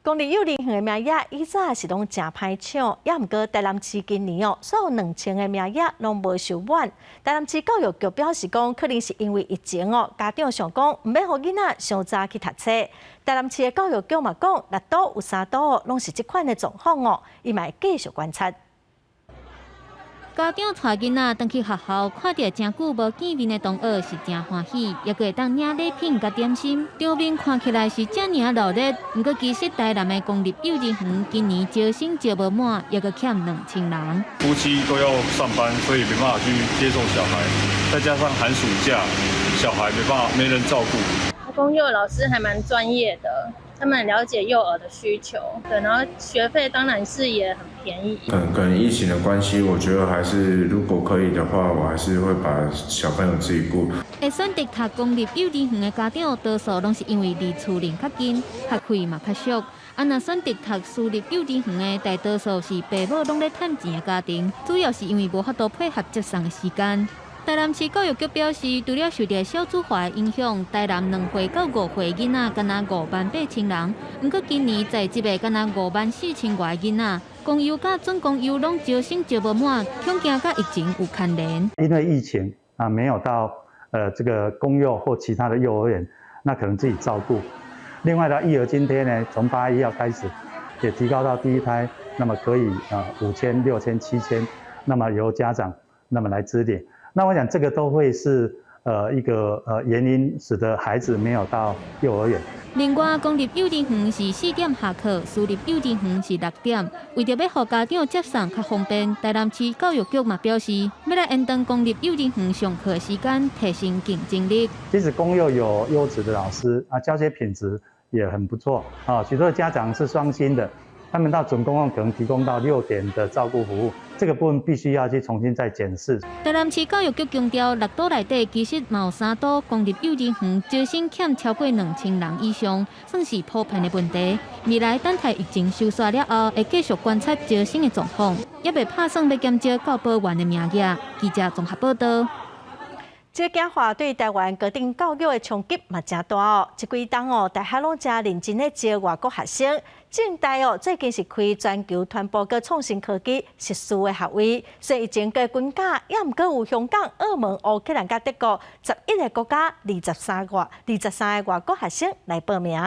公立幼兒園的名額以早是攏誠歹搶，猶毋過台南市今年哦，所有2000個名額攏無收滿。台南市教育局表示講，可能是因為疫情哦，家長想講毋欲予囡仔傷早去讀冊。台南市的教育局嘛講，六都有三都攏是這款的狀況哦，伊嘛會繼續觀察。家長帶囡仔轉去學校，看著誠久無見面的同學是誠歡喜，猶閣會當領禮品佮點心，場面看起來是遮爾仔熱鬧。毋過其實台南的公立幼兒園今年招生招無滿，猶閣欠2000人。夫妻都要上班，所以沒辦法去接送小孩，再加上寒暑假，小孩沒辦法沒人照顧。公幼老師還蠻專業的，他們了解幼兒的需求，對，然後學費當然是也很便宜。可能疫情的關係，我覺得還是如果可以的話，我還是會把小朋友自己顧。會選擇讀公立幼兒園的家長，多數攏是因為離厝鄰較近，學費嘛較俗。啊，若選擇讀私立幼兒園的，大多數是爸母攏咧趁錢的家庭，主要是因為無法度配合接送的時間。台南市教育局表示，除了受著少子化的影響，台南2歲到5歲囡仔敢若5萬8千人，毋過今年在職的敢若5萬4千外囡仔，公幼佮準公幼攏招生招無滿，恐驚佮疫情有牽連。因為疫情啊，沒有到這個公幼或其他的幼兒園，那可能自己照顧。另外呢，育兒津貼呢，從8月1號開始，也提高到第一胎，那麼可以啊5000、6000、7000，那麼由家長那麼來支點。那我想這個都會是一個原因，使得孩子沒有到幼兒園。另外，公立幼兒園是4點下課，私立幼兒園是6點。為著欲予家長接送較方便，台南市教育局嘛表示，欲來延長公立幼兒園上課時間，提升競爭力。其實公幼有優質的老師啊，教學品質也很不錯啊，許多家長是雙薪的。他們到準公共可能提供到6點的照顧服務，這個部分必須要去重新再檢視。台南市教育局強調，六都內底其實嘛有三都公立幼兒園招生欠超過2000人以上，算是普遍的問題。未來等待疫情收煞了後，會繼續觀察招生的狀況，猶未拍算欲減招教保員的名額。記者綜合報道。這個變化對台灣高等教育的衝擊嘛誠大哦。這幾冬哦，大學攏誠認真咧招外國學生。政大哦，最近是開全球傳播佮創新科技碩士的學位，雖然疫情閣增加，猶毋過有香港、澳門、烏克蘭佮德國11個國家23個外國學生來報名。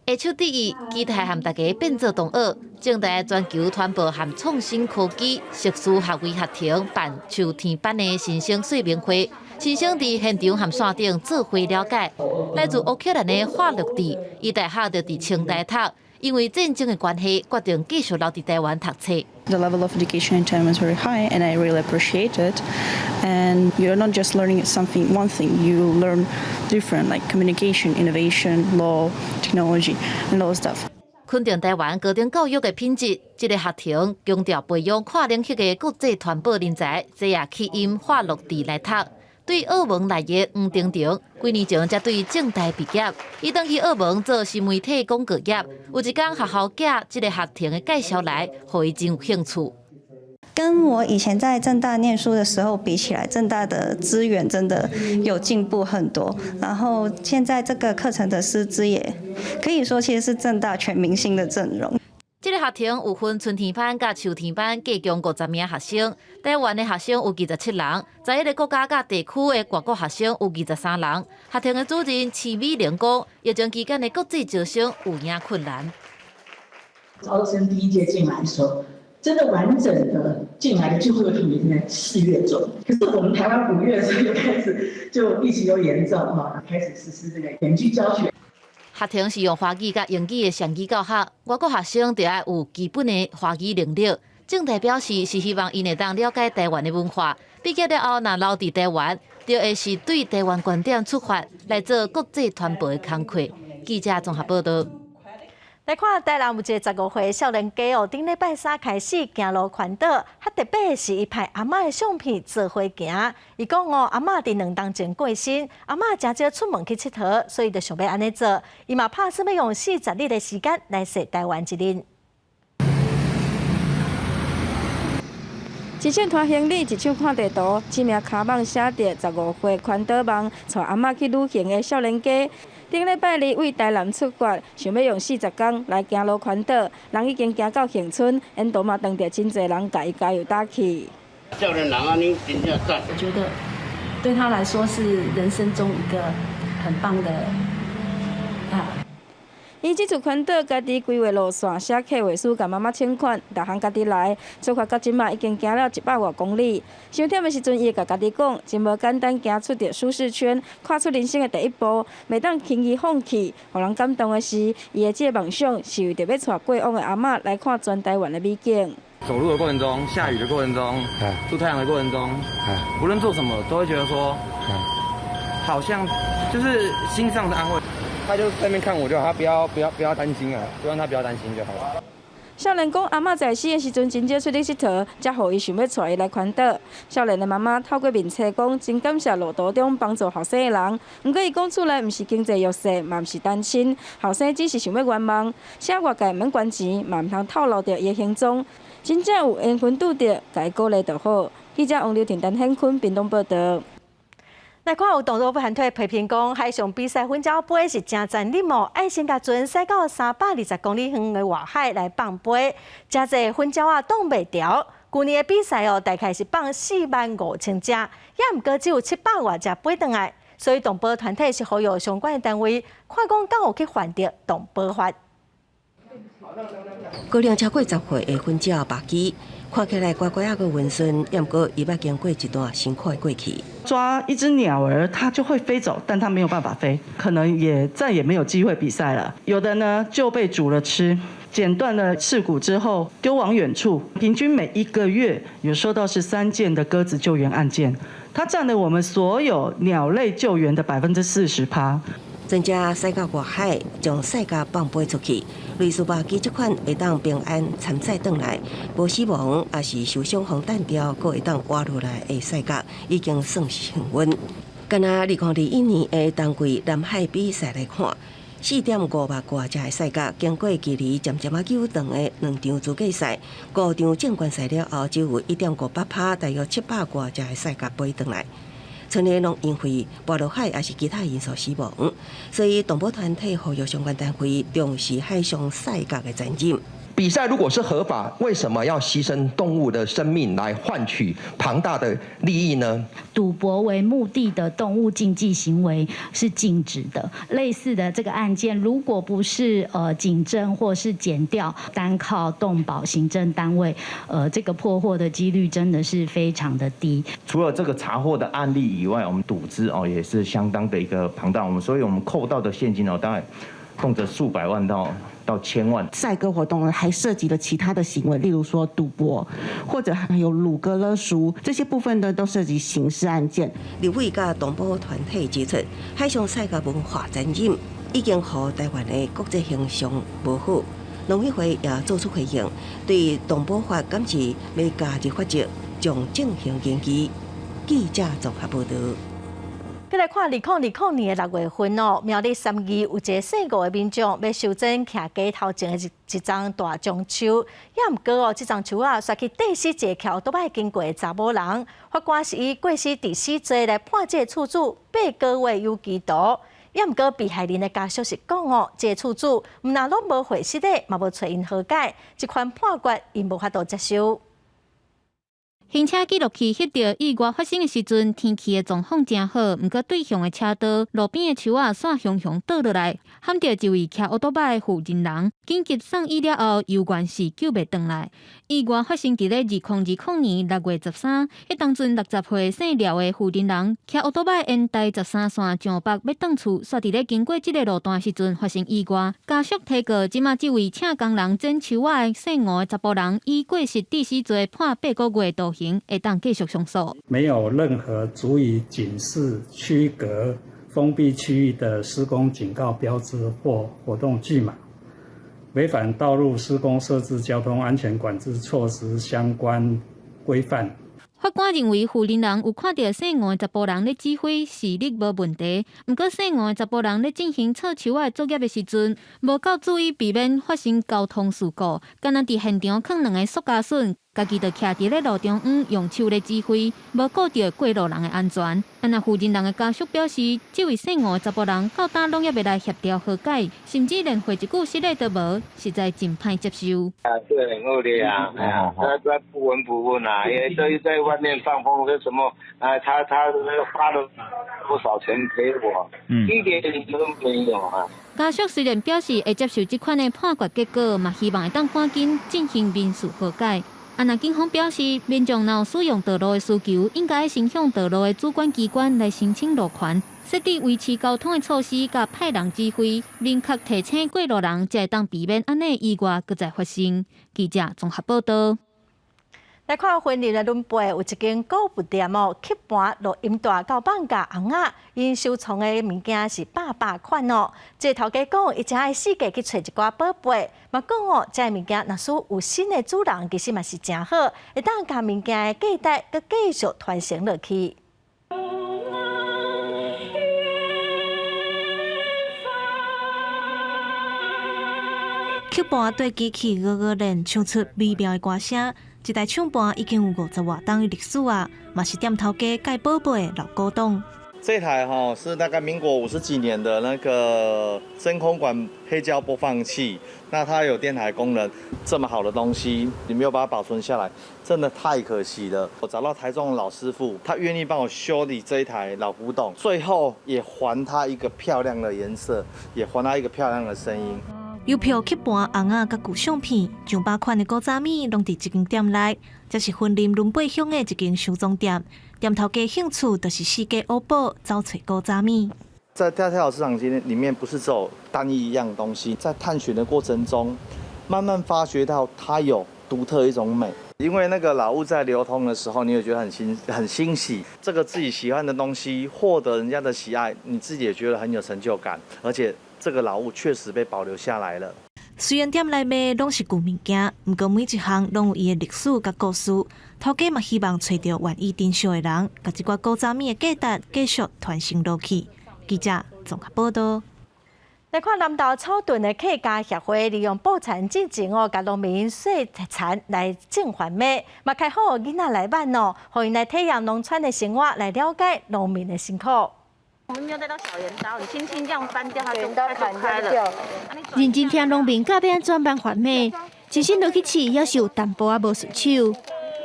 下手第一，期待和大家變做同學。政大全球傳播和創新科技碩士學位學程辦秋天班的新生說明會，新生佇現場和線頂做伙了解。來自烏克蘭的華樂蒂，伊大學就佇清大讀，因為戰爭的關係，決定繼續留佇台灣讀冊。 The level of education in Taiwan is very high, and I really appreciate it. And you're not just learning something, one thing, you learn different, like communication, innovation, law, technology, and all stuff. 肯定台灣高等教育的品質，這個學程強調培養跨領域的國際傳播人才，這也吸引華樂蒂來讀。對澳門來的黃丁丁，幾年前才對政大畢業，伊轉去澳門做新媒體廣告業。有一工學校寄這個學程的介紹來，予伊真有興趣。跟我以前在政大念書的時候比起來，政大的資源真的有進步很多。然後現在這個課程的師資也可以說，其實是政大全明星的陣容。這個學程有分春天班佮秋天班，計共50名學生。台灣的學生有27人，11個國家佮地區的外國學生有23人。學程的主任徐美玲講，疫情期間的國際招生有影困難。招生第一屆進來的時候，真的完整的進來的最後一批是在4月中。可是我們台灣5月的時候就開始就疫情又嚴重哈，開始實施這個遠距教學。學程是用華語佮英語的雙語教學，外國學生就愛有基本的華語能力。政大表示是希望𪜶會當了解台灣的文化，畢業了後若留佇台灣，就會是對台灣觀點出發來做國際傳播的工課。記者綜合報道。來看台南有一个15歲少年家哦，頂禮拜三開始行路環島，較特別的是，伊拍阿嬤的相片做伙行。伊講哦，阿嬤佇2冬前過身，阿嬤誠少出門去𨑨迌，所以就想欲按呢做。伊嘛拍算欲用40日的時間來踅台灣一日。一手拖行李，一手看地圖，指名跤蠓寫著十五歲環島夢，帶阿嬤去旅行的少年家。頂禮拜二為台南出發，想欲用40工來行路環島，人已經行到恆春，沿途嘛碰著真濟人共伊加油打氣。少年人按呢真正讚。我覺得對他來說是人生中一個很棒的啊。伊這次環島家己規劃路線，寫計劃書，共媽媽請款，逐項家己來。出發到這馬已經行了100外公里。傷忝的時陣，伊會共家己講，真無簡單行出著舒適圈，跨出人生的第一步，袂當輕易放棄。予人感動的是，伊的這個夢想是為著欲帶過往的阿嬤來看全台灣的美景。走路的過程中，下雨的過程中，出太陽的過程中，無論做什麼，都會覺得說，好像就是心上的安慰。他就在那邊看我就好，他不要不要不要擔心啊，就讓他不要擔心就好了。少年講，阿嬤在世的時陣真少出去𨑨迌，才予伊想欲帶伊來環島。少年的媽媽透過面冊講，真感謝路途中幫助後生的人。毋過伊講厝內毋是經濟弱勢，嘛毋是單親，後生只是想欲圓夢，請外界毋免捐錢，嘛毋通透露著伊的行蹤。真正有緣分拄著，共伊鼓勵就好。記者王劉婷、陳顯坤，屏東報導。來看有動保團體批評講，海上比賽粉鳥杯是誠殘忍哦，愛先共船駛到320公里遠的外海來放飛，誠濟粉鳥仔擋袂牢。舊年的比賽哦，大概是放4萬5千隻，也毋過只有700外隻飛轉來，所以動保團體是呼籲相關的單位，看講敢有去犯著動保法。高齡超過10歲的粉鳥白雞，看起來乖乖猶閣溫順，毋過伊捌經過一段辛苦的過去。抓一隻鳥兒，它就會飛走，但它沒有辦法飛，可能也再也沒有機會比賽了。有的呢就被煮了吃，剪斷了翅骨之後丟往遠處。平均每一個月有收到13件的鴿子救援案件，它佔了我們所有鳥類救援的40%。船隻駛到外海，將細鴿放飛出去。類似白雞這款會當平安參賽轉來，無死亡，抑是受傷予彈著，閣會當活落來的細鴿，已經算是幸運。敢若2021年的冬季南海比賽來看，4.5百外隻的細鴿，經過距離漸漸仔久長的兩場資格賽、五場正決賽了後，只有1.58趴，大約700外隻的細鴿飛轉來。賰的攏因為跋落海，抑是其他因素死亡，所以動保團體呼籲相關單位重視海上賽鴿的責任。比賽如果是合法，為什麼要犧牲動物的生命來換取龐大的利益呢？賭博為目的的動物競技行為是禁止的。類似的這個案件，如果不是警偵或是檢調，單靠動保行政單位，這個破獲的幾率真的是非常的低。除了這個查獲的案例以外，我們賭資哦也是相當的一個龐大，我們所以我們扣到的現金哦，大概動輒數百萬到千萬。賽鴿活動呢，還涉及了其他的行為，例如說賭博，或者還有擄鴿勒贖，這些部分呢都涉及刑事案件。立委佮動保團體指出，海上賽鴿文化殘忍，已經予台灣的國際形象無好。農委會也做出回應，對動保法敢是欲加入法則，將進行研究。記者綜合報導。閣來看2020年的6月份哦，苗栗三義有一个姓吳的民眾欲修剪徛家頭前的一叢大樟樹，也毋過哦，這叢樹仔煞去硩死一个騎歐多擺經過的查某人，法官是以過失致死罪來判這个厝主8個月有期徒。也毋過被害人的家屬是講哦，這个厝主毋但攏無悔失的，嘛無揣𪜶和解，這款判決𪜶無法度接受。行車記錄器翕著意外發生的時陣，天氣的狀況誠好，毋過對向的車道路邊的樹仔煞雄雄倒落來，撼著一位騎烏托擺的婦人人，緊急送醫了後，猶原是救袂轉來。意外發生佇咧2020年6月13，彼當陣60歲姓廖的婦人人騎烏托擺沿台13線上北欲轉厝，煞佇咧經過這个路段時陣發生意外。家屬提告，這馬這位請工人剪樹仔的姓吳的查埔人，以過失致死罪判8個月徒刑，會當繼續上訴。沒有任何足以警示、區隔封閉區域的施工警告標誌或活動拒馬，違反道路施工設置交通安全管制措施相關規範。法官認為，負責人有看著姓吳的查埔人咧指揮視力無問題，毋過姓吳的查埔人咧進行銼樹仔作業的時陣，無夠注意避免發生交通事故，敢若佇現場囥兩个塑膠筍，家己就徛佇咧路中央用手咧指揮，無顧著過路人的安全。啊若負責人的家屬表示，這位姓吳的查埔人到今攏猶未來協調和解，甚至連回一句失禮都無，實在真歹接受。啊，對，很惡劣啊，哎呀，他不聞不問啊，因為在外面放風說什麼，啊，他花了多少錢給我，一點都沒有啊。家屬雖然表示會接受這款的判決結果，嘛希望會當趕緊進行民事和解。啊，若警方表示，民眾若有使用道路的需求，應該先向道路的主管機關來申請路權，設置維持交通的措施，佮派人指揮，明確提醒過路人，才會當避免按呢意外閣再發生。記者綜合報導。來看雲林的崙背有一間古物店哦，吸盤錄音帶佮艋舺尪仔，𪜶收藏的物件是百百款哦。這個頭家講，伊誠愛四界去揣一寡寶貝，嘛講哦，這个物件若是有新的主人，其實嘛是誠好，會當共物件的價值閣繼續傳承落去。吸盤對機器俄俄練，唱出美妙的歌聲。這台唱盤已經有50外冬的歷史啊，嘛是店頭家蓋寶貝的老古董。這台吼是大概民國50幾年的那個真空管黑膠播放器，那它有電台功能，這麼好的東西，你沒有把它保存下來，真的太可惜了。我找到台中的老師傅，他願意幫我修理這一台老古董，最後也還它一個漂亮的顏色，也還它一個漂亮的聲音。郵票、吸盤、尪仔、佮舊相片，上百款的古早物攏佇這間店內。這是雲林崙背鄉的一間收藏店，店頭家興趣就是四界挖寶，走揣古早物。在跳跳市場間裡面，不是只有單一一樣東西，在探尋的過程中，慢慢發掘到它有獨特一種美。因為那個老物在流通的時候，你會覺得很欣喜。這個自己喜歡的東西獲得人家的喜愛，你自己也覺得很有成就感，而且這個老物確實被保留下來了。雖然店內賣攏是舊物件，毋過每一項攏有伊的歷史佮故事。頭家嘛希望揣著願意珍惜的人，共這寡古早物的價值繼續傳承落去。記者綜合報導。來看南投草屯的客家協會利用捕蠶進前哦，共農民洗蠶來種番麥，嘛開放予囡仔來挽哦，予𪜶來體驗農村的生活，來了解農民的辛苦。我們沒有帶到小鐮刀，你輕輕這樣翻掉，它就開了。認真聽農民教欲按怎挽番麥，真身落去試，猶是有淡薄仔無順手。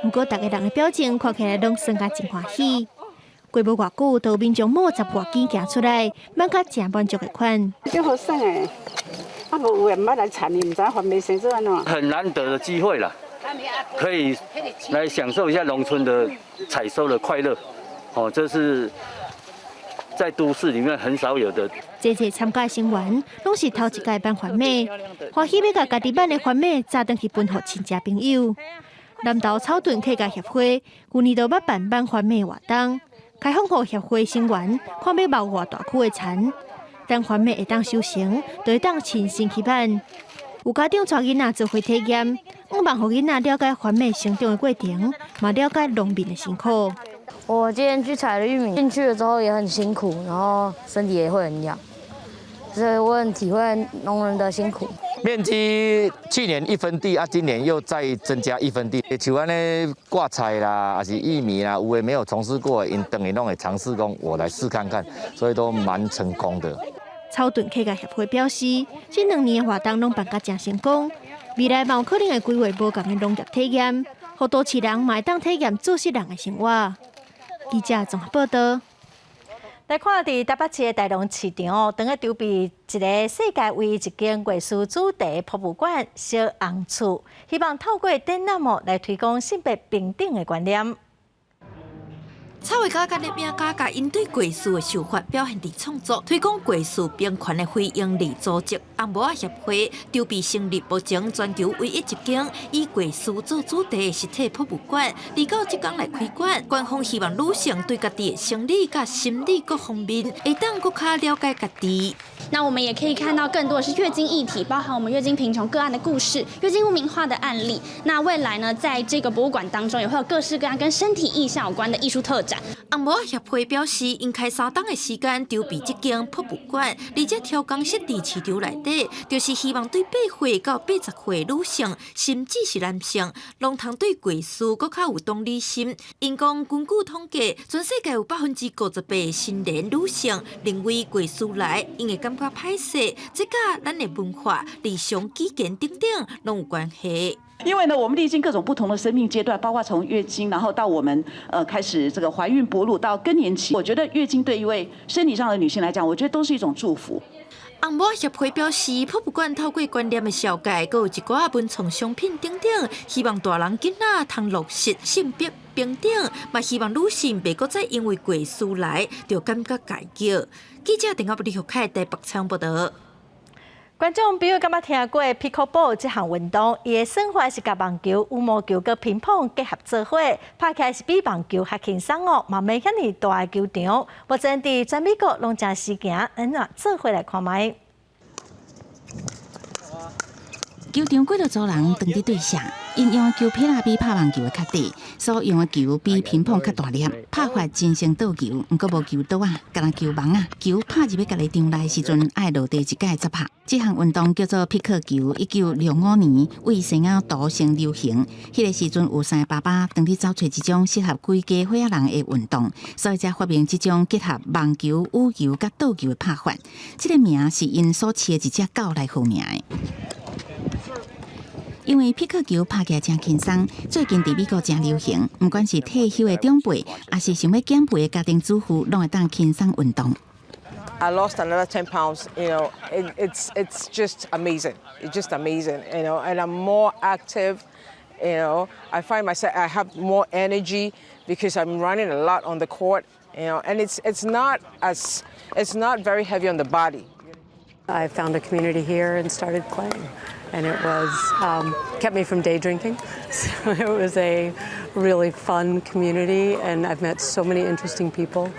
毋過，逐个人的表情看起來攏耍甲真歡喜。過無偌久，就有民眾募10外支行出來，挽甲誠滿足的款。這好耍的，啊無有的毋捌來田裡，毋知番麥生做按怎。很難得的機會啦，可以來享受一下農村的採收的快樂。哦，這是在都市裡面很少有的。這次參加成員攏是頭一擺挽番麥，歡喜欲共家己挽的番麥紮轉去分予親戚朋友。南投草屯客家協會舊年就捌辦挽番麥活動，開放予協會成員看欲貓偌大區的田，等番麥會當收成，就會當親身去挽。有家長帶囡仔做伙體驗，向望予囡仔了解番麥成長的過程，嘛了解農民的辛苦。我今天去採了玉米，進去了之後也很辛苦，然後身體也會很癢，所以我很體會農人的辛苦。面積去年1分地啊，今年又再增加1分地。像按呢掛菜啦，還是玉米啦，有的沒有從事過，𪜶等於攏會嘗試講，我來試看看，所以都蠻成功的。草屯客家協會表示，這兩年的活動攏辦甲誠成功，未來嘛有可能會規劃無仝的農業體驗，予都市人嘛會當體驗做穡人的生活。記者綜合報道。來看佇台北市的大龍市場，當咧籌備一个世界唯一一間月事主題博物館——小紅厝，希望透過展覽哦來推廣性別平等的觀念。插畫家佮攝影家共𪜶對月事的想法表現佇創作，推廣月事平權的非營利組織紅帽仔協會籌備成立目前全球唯一一間以月事做主題的實體博物館，二到這工來開館。官方希望女性對家己的生理佮心理各方面會當閣較了解家己。那我們也可以看到更多的是月經議題，包含我們月經貧窮個案的故事、月經污名化的案例。那未來呢，在這個博物館當中，也會有各式各樣跟身體意象有關的藝術特展。紅帽仔協會表示，𪜶開3冬的時間籌備這間博物館，而且挑工設佇市場內底，就是希望對8歲到80歲女性，甚至是男性，攏通對月事閣較有同理心。𪜶講根據統計，全世界有58%的成年女性認為月事來，𪜶會感覺歹勢，這佮咱的文化、日常語言等等攏有關係。因為呢，我們歷經各種不同的生命階段，包括從月經，然後到我們開始這個懷孕、哺乳到更年期，我覺得月經對一位生理上的女性來講，我覺得都是一種祝福。紅帽協會表示，博物館透過觀念的紹介，閣有一寡文創商品等等，希望大人囡仔通落實性別平等，嘛希望女性袂閣再因為月事來就感覺家己。記者鄧阿布李玉凱台北採訪報道。觀眾朋友敢捌聽過 Pickleball 這項運動？伊的算法是共網球、羽毛球佮乒乓結合做伙，拍起來是比網球較輕鬆哦，嘛袂遐爾大的球場。目前佇全美國攏誠時行，咱來做伙來看覓。球場幾若組人當佇對射，𪜶用的球拍仔比拍網球的較短，所用的球比乒乓較大粒，拍法真像桌球，毋過無球桌仔，敢若球網仔，球拍入去共的場內時陣，愛落地一擺才拍。這項運動叫做匹克球，1965年佇西雅圖先流行。彼个時陣有三个爸爸當佇走揣一種適合規家伙仔人的運動，所以才發明這種結合網球、羽球佮桌球的拍法。這个名是𪜶所飼的一隻狗來號名的。因為匹克球拍起來誠輕鬆，最近佇美國誠流行。毋管是退休的長輩，抑是想欲減肥的家庭主婦，攏會當輕鬆運動。 I lost another 10 pounds. It's just amazing. It's just amazing, and I'm more active. I find myself, I have more energy because I'm running a lot on the court, and it's not very heavy on the body. I found a community here and started playing, and it was kept me from day drinking. So it was a really fun community, and I've met so many interesting people.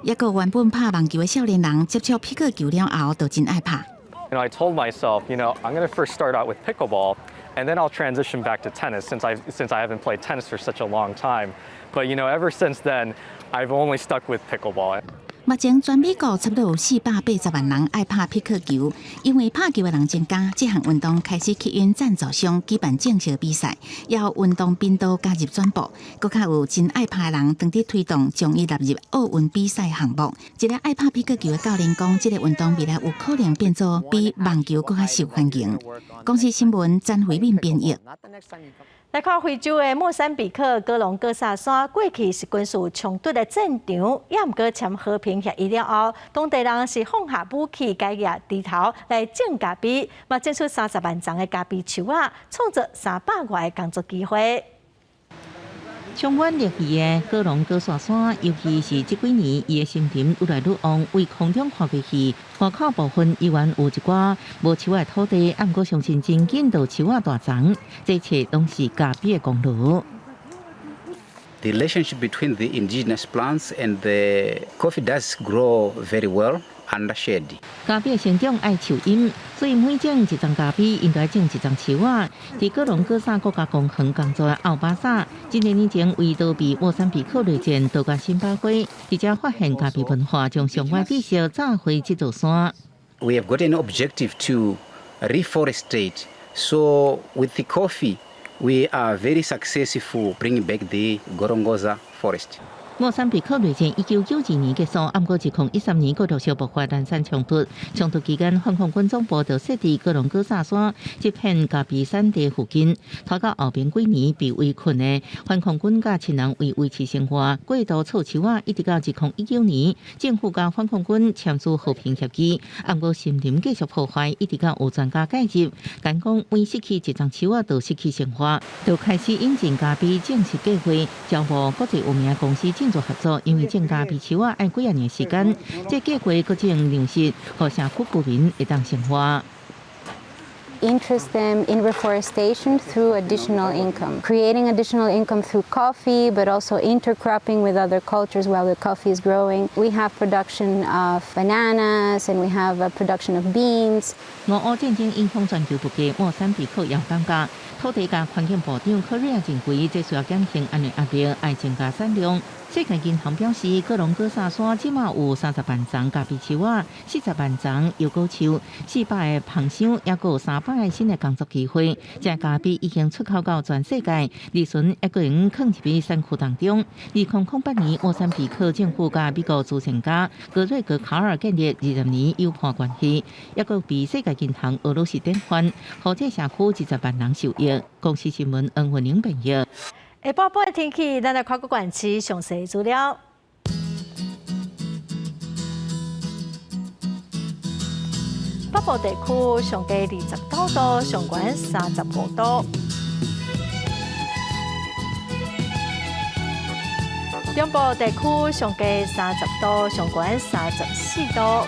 抑閣原本拍網球的少年人，接觸匹克球了後，就真愛拍。 I told myself, I'm going to first start out with pickleball, and then I'll transition back to tennis since I haven't played tennis for such a long time. But ever since then, I've only stuck with pickleball. 目前全美國差不多有480萬人愛拍匹克球，因為拍球的人增加，這項運動開始吸引贊助商舉辦正式比賽，也予運動頻道加入轉播，閣較有真愛拍的人當佇推動將伊納入奧運比賽項目。一个愛拍匹克球的教練講，這个運動未來有可能變做比網球閣較受歡迎。公視新聞詹慧敏編譯。來看非洲的莫桑比克哥隆哥薩山，過去是軍事衝突的戰場，也毋過簽和平協議了後，當地人是放下武器，改舉鋤頭來種咖啡，嘛種出30萬叢的咖啡樹仔，創造300外个工作機會。充滿綠意的哥隆哥薩山，尤其是這幾年，伊的森林愈來愈旺。對空中看過去，外口部分依然有一寡無樹的土地，毋過相信真緊就樹仔大叢，這一切攏是咖啡的功勞。 The relationship between the indigenous plants and the coffee does grow very well under shade. 咖啡的成長愛樹蔭，所以每種一叢咖啡，𪜶就愛種一叢樹仔。佇哥隆哥薩國家公園工作的奧巴薩，幾年前為逃避莫桑比克內戰，逃到津巴威，佇遮發現咖啡文化，將相關知識炸回這座山。 We have got an objective to reforestate. So with the coffee, we are very successful bringing back the Gorongosa forest. 莫桑比克內戰1992年結束，毋過2013年閣陸續爆發南山衝突。衝突期間，反抗軍總部就設佇哥隆哥薩山這片咖啡產地附近。拖到後面幾年被圍困的反抗軍佮親人為維持生活，過度措樹仔，一直到2019年，政府佮反抗軍簽署和平協議，毋過森林繼續破壞，一直到有專家介入，敢講每失去一叢樹仔，就失去生活，就開始引進咖啡種植計劃，招募國際有名公司進做合作，因為種咖啡樹仔愛幾仔年時間，這計劃閣種糧食，予社區居民會當生活。 Interest them in reforestation through additional income, creating additional income through coffee, but also intercropping with other cultures while the coffee is growing. We have production of bananas and we have a production of beans. 俄烏戰爭影響全球物價，莫桑比克也感覺土地佮環境部長柯瑞亞認為，這需要減輕按呢壓力，愛增加產量。世界銀行表示，哥隆哥薩山這馬有30萬叢咖啡樹仔，40萬叢油果樹，400個蜂箱，抑閣有300個新的工作機會。這咖啡已經出口到全世界，利潤抑閣會囥入去產區當中。2008年，莫桑比克政府佮美國慈善家格瑞格卡爾建立20年友伴關係，抑閣被世界銀行俄羅斯典範，予這社區20萬人受益。公視新聞黃雲玲編譯。下晡晡的天氣，咱來看各縣市詳細資料。北部地區上低29度，上懸35度。中部地區上低30度，上懸34度。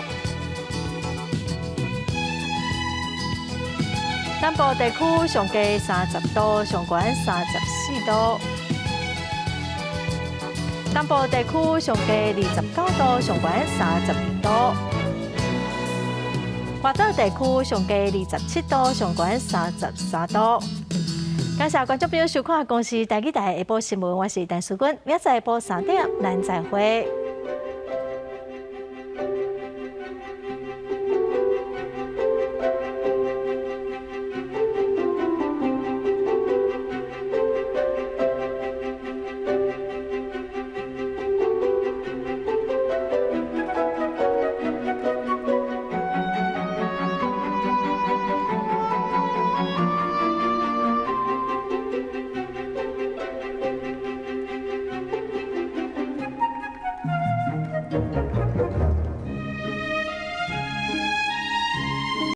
南部地區上低30度，上懸34度。東部地區上低29度，上懸32度。外島地區上低27度，上懸33度。感謝觀眾朋友收看《公視台語台》下晡新聞，我是陳淑君，明仔載下晡3點，咱再會。